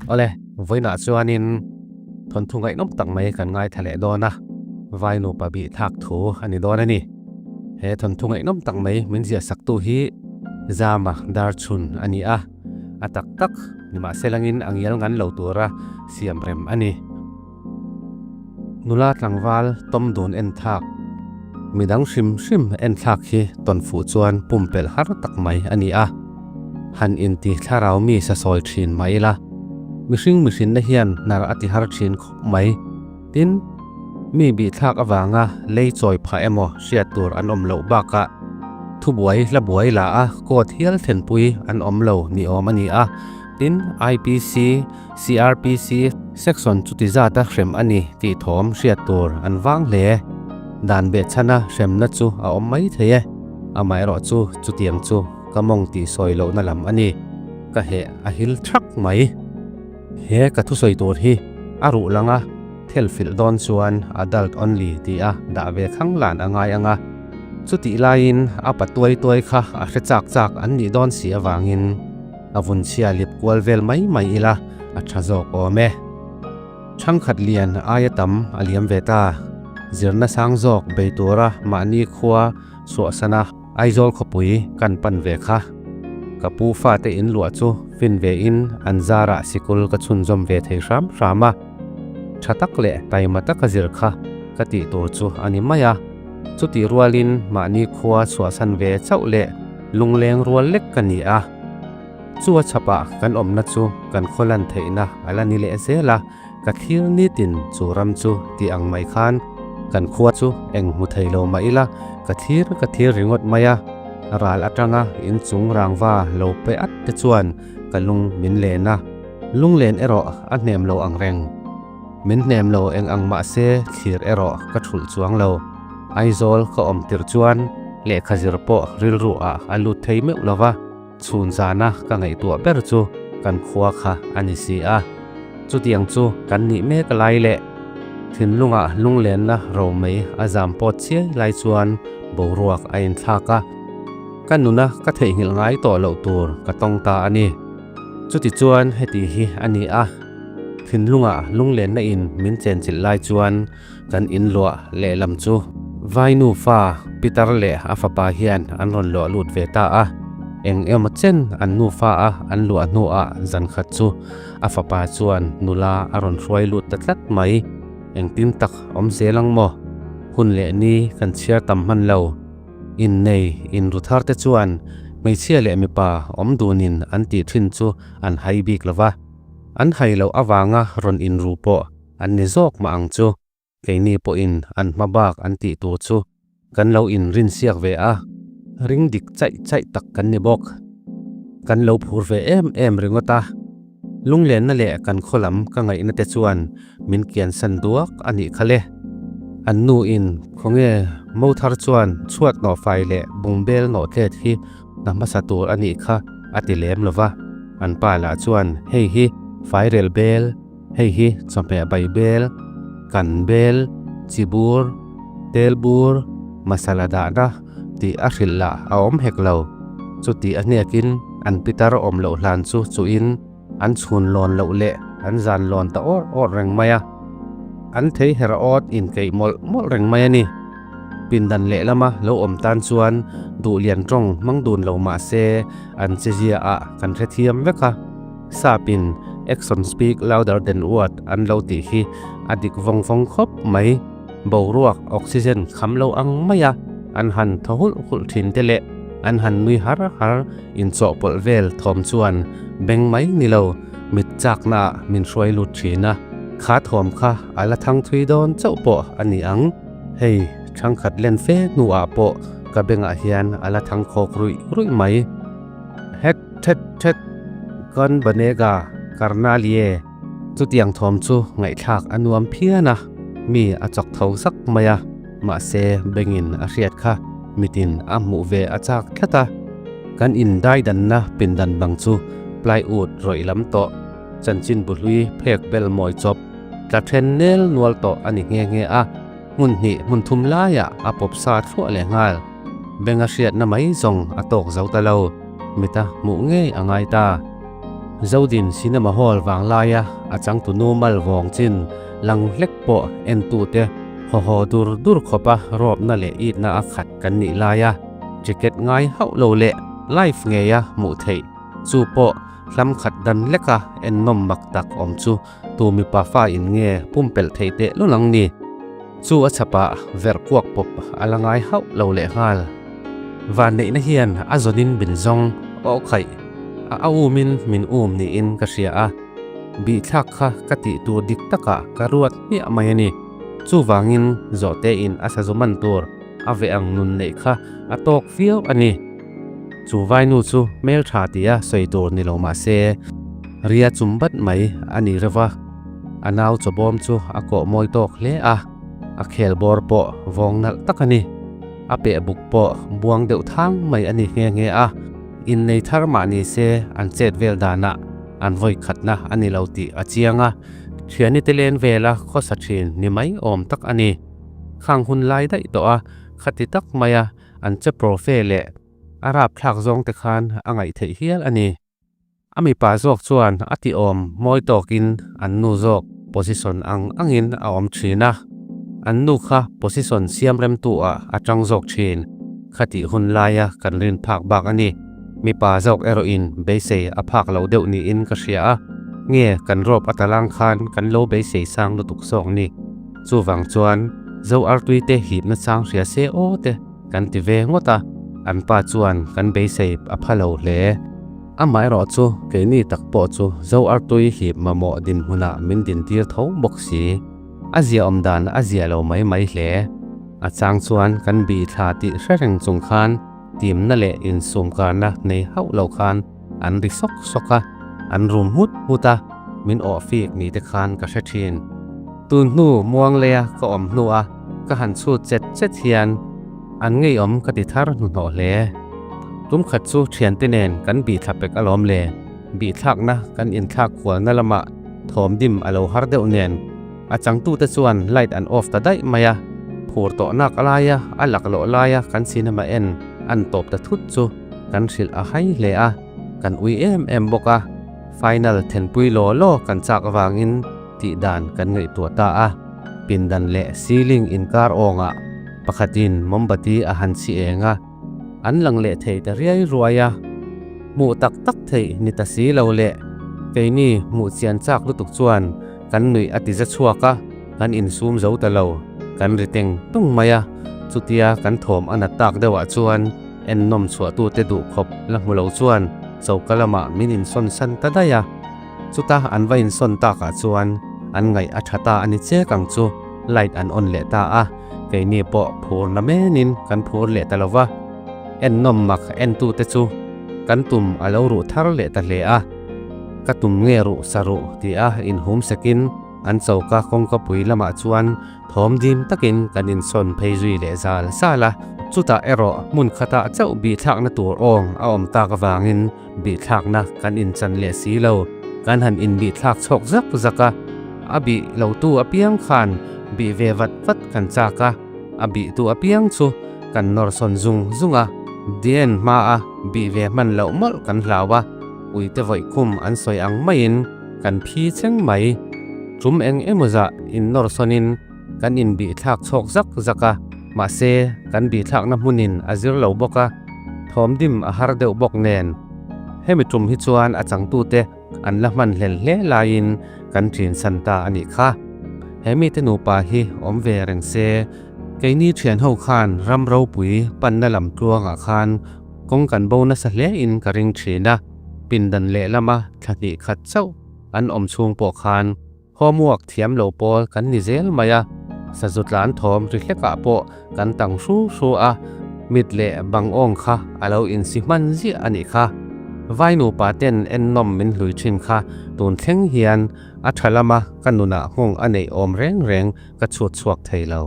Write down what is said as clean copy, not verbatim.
Awle, vawiinah chuanin thawnthu ngaihnawm tak mai kan ngaithla leh dawn a, vai nupa bih thlak thu a ni dawn a ni. He thawnthu ngaihnawm tak mai min ziah saktu hi Zama Darchhun a ni a, a tak tak nimahselangin a ngial ngan lo tura siam rem a ni. Nula tlangval tawm dun en thlak, midang hrim hrim en thlak hi tawn fuh chuan pumpelh har tak mai a ni a. Han inti thlarau mi sa sawi thin mah ila, mihring mihrinna hian hnar a ti har thin khawp mai. Tin, mi bih thlak avanga lei chawi phah emaw hriat tur an awm loh bakah thubuai hla buai la a court hial thlenpui an awm lo ni awm a ni a. Tin, IPC, CRPC section chuti zata hrem a ni tih thawm hriat tur an vang hle. Dan behchhana hremna chu a awm mai thei e. Amaherawh chu chutiang chu ka mawng tih sawi lohna lam a ni. Ka heh a hil thak mai. He ka thusawi tur hi a ruh langa thel filh dawn chuan adult only tih a dah ve khang lan a ngai ang a. Chutih laiin a pa tuai tuai kha a hre chak chak an nih dawn si avangin a vun chhia lip kual vel mai mai ila a tha zawk awm e. Thangkhat lian aia tam a liam ve ta. Zirna sang zawk bei tura mahni khua suahsana Aizawl khawpui kan pan ve kha. Ka pu fate in luah chu fin ve in an zarah sikul ka chhunzawm ve thei hram hram a. Tha tak leh taima taka zir kha ka tih tur chu a ni mai a. Chutih rualin mahni khua chhuahsan ve chauh leh lungleng rual lek ka ni a. Chu a chhapah kan awmna chu kan khaw lan theihna a la ni leh zel a, ka thlir nitin chu ram chu tih ang mai khan kan khua chu eng hmu thei lo mah ila ka thlir ka thlir ringawt mai a, ral atanga inchung rangva lo pe at te chuan ka lung min len a, lunglen erawh a hnem lo ang reng. Min hnem lo eng ang mah se thlir erawh ka thulh chuang lo. Aizawl ka awm tirh chuan lehkha zir pawh rilru ah a lut thei meuh lo va. Chhun zana ka ngaihtuah ber chu kan khua kha a ni si a. Chutiang chu kan nih mek lai leh thinlunga lunglenna romei a zam pawt chiai lai chuan boruak a inthlak a. Ka nuna ka theihnghilh ngai tawh loh tur ka tawng ta a ni. Chutichuan heti hi a ni a, thinlunga lunglenna in min chenchilh lai chuan Kan inluah lehlam chu Vai nufa Peter leh a fapa hian an rawn luah lut ve ta a, eng emaw chen an nufa a an luah hnuah zan khat chu a fapa chuan nula a rawn hruai lut ta tlat mai. Engtin tak awm zel ang maw? Hun leh ni kan chhiar tam hman lo. Innei inru thar te chuan hmeichhia leh mipa awm dunin an tih thin chu an hai bik lo va, an hai loh avanga rawn inru pawh An ni zawk mah ang chu, keini pawhin an hma bak an tih tur chu kan lo inrinsiak ve a, ring dik chaih chaih tak kan ni bawk. Kan lo phur ve em em ringawt a, lunglenna leh kan khaw lam ka ngaihna te chuan min kiansan duak a nih kha le. An nu in khawnge mo thar chuan chhuat nawhfai leh bungbel nawhtlet hi hna hmasa tur a nih kha a ti lem lo va, an pa lah chuan hei hi fairel bel, Hei hi chawhmeh bai bel, kan bel, chi bur, tel bur, masala dahna tih a hrilh lah a awm hek lo. Chuti a hnekin an pitar awm loh hlan chu chuhin an chhun lawn loh leh an zan lawn ta awr awr reng mai a. An thei her awt inkeih mawlh mawlh reng mai a ni. Pindan lehlama lo awm tan chuan duh lian tawng hmang dun lo mah se an chezia ah kan hrethiam vek a. Sapin action speak louder than word an lo tih hi a dik vawng vawng khawp mai. Boruak oxygen kham lo ang mai a, an han thaw hulh hulh thin te leh an han nui har har inchawhpawlh vel thawm chuan beng mai ni lo mit chakna ah min hruai lut thin a. Kha thawm kha a la thang thui dawn chauh pawh a ni ang. Hei thangkhat len fe hnuah pawh ka bengah hian a la thang khawk ruih ruih mai. Het thet thet Kawn Banega Karnalie chutiang thawm chu ngaihthlak a nuam phian a, mi a chawk tho sak mai a, mahse bengin a hriat kha mitin a hmuh ve a chak tlat a. Kan indaidanna pindan bang chu plywood rawih lam tawh, chanchin bu hlui phek bel mawi chawp, tla then nel nual tawh a ni nghe nghe a. Hmun hnih hmun thum laiah a pawp sa thluah leh nghal. Benga hriatna mai zawng a tawk zo ta lo, mita hmuh ngei a ngai ta. Zodin Cinema Hall vanglaia a changtunu mal vawng chin lang hlek pawh entute haw haw dur dur khawpa rawpna leh itna a khat kan nih laia ticket ngai hauh lo leh live ngeia hmuh theih chu pawh hlam khat dan leka ennawm mak tak awm chu tu mipa fa in nge pumpelh theih teh lul ang ni? Chu a chhapah verh kuak pawp a la ngai hauh lo leh nghal. Vanneihna hian a zawnin min zawng aw khaih a a umin min um niin ka hria a, bihthlak kha ka tih tur dik takah ka ruat hmiah mai a ni. Chuvangin zawhtein a sazu man tur a veh ang nun neih kha a tawk viau a ni. Chu vainu chu hmeltha tia sawi tur ni lo mah se, ria chum bat mai a ni reuh va. A nau chawbawm chu a kawh mawi tawk hle a, a khel bawr pawh vawng nalh tak a ni. A peh buk pawh buang deuh thang mai a ni nghe nghe a, innei thar mah ni se an chet vel danah an vawi khatna a ni lo tih a chiang a, thiani te len vela khawsa thin ni mai awm tak a ni. Khang hun lai daih tawh a, khati tak maia an che profe leh a rapthlak zawng te khan a ngaih theih hial a ni. A mipa zawk chuan a ti awm mawi tawkin an nu zawk position ang angin a awm thin a, an nu kha position siam remtu ah a tang zawk thin. Khatih hun laia kan rin phak bak a ni. Mipa zawk erawhin beisei a phak lo deuh niin ka hria a, nge kan rawp a talang khan kan lo beisei sang lutuk zawk ni. Chuvang chuan Zo artui te hipna chang hria se aw te kan ti ve ngawt a, an pa chuan kan beisei a pha lo hle. Amaherawh chu keini tak pawh chu Zo artui hip mamawh dinhmunah min dintir tho bawk si. A ziaawm dan a zia lo mai mai hle. A chang chuan kan bih thla tih hre reng chung khan timna leh insumkarna nei hauh lo khan an ri sawk sawk a, an rum nghut nghut a, min awh fik ni te khan ka hre thin. Tun hnu muangleia ka awm hnua ka han chhut chet chet hian an ngeiawm ka ti thar hnuhnawh hle. Tum khat chu thiante nen kan bih thla pek alawm le, bih thlakna kan inthlak kualna lamah thawm dim a lo har deuh nen a changtute chuan light an off ta daih mai a, phur tawh nak laia a laklawh laia kan cinema en an tawp ta thut chu kan hrilh a hai hle a, kan ui em em bawk a, final thenpui law law kan chak avangin tih dan kan ngaihtuah ta a, pindan leh ceiling inkar awngah pakhatin mombati a han chhi eng a, an lang leh thei ta riai ruai a, hmuh tak tak theih ni ta si lo leh keini hmuh chian chak lutuk chuan kan nuih a ti za chhuak a, kan insum zo ta lo, kan ri teng tung mai a, chutia kan thawm a nat tak deuhah chuan ennawm chhuahtute duh khawp la hmu lo chuan choka lamah min insawn san ta daih a. Chuta an va insawn takah chuan an ngaih a tha ta a ni chek ang chu, light an on leh ta a, keini pawh phur na menin kan phur leh ta lo va. Ennawm mak entute chu kan tum a lo ruh thar leh ta hle a, ka tum nge ruh sa ruh ti a inhum sekin an choka kawngkapui lamah chuan Thawm dim takin kan insawn phei zui leh zal zal a, chutah erawh hmun khatah chauh bihthlakna tur awng a awm tak avangin bihthlakna kan inchan leh si lo. Kan han inbihthlak chhawk zak zak a, a bih lotu apiang khan bih ve vat vat kan chak a, a bihtu apiang chu kan nawr sawn zung zung a, Diane hmaa bih ve hman loh mawlh kan hlau a, uite vawikhum an sawi ang maiin kan phi cheng mai. Tum eng emaw zah innawr sawnin kan inbihthlak chhawk zak zak a, mahse kan bihthlakna hmunin a zir lo bawk a, thawmdim a har deuh bawk nen. Hemi tum hi chuan a changtute an la hman hlel hle laiin kan ṭin san ta a nih kha. He mite nupa hi awm ve reng se, keini ṭhianho khan ram ropui panna lam tluangah khan kawng kan bo nasa hlein ka ring ṭhin a. Pindan lehlama thla hnih khat chauh an awm chhung pawh khan homework thiam lo pawl kan ni zel mai a, sazu tlan thawm ri hlekah pawh kan tang hru hru a, mit leh bang awng kha a lo insi hman ziah a nih kha. Vai nupa ten ennawm min hlui thin kha tun thleng hian a tha lama ka nunah nghawng a neih awm reng reng ka chhut chhuak thei lo.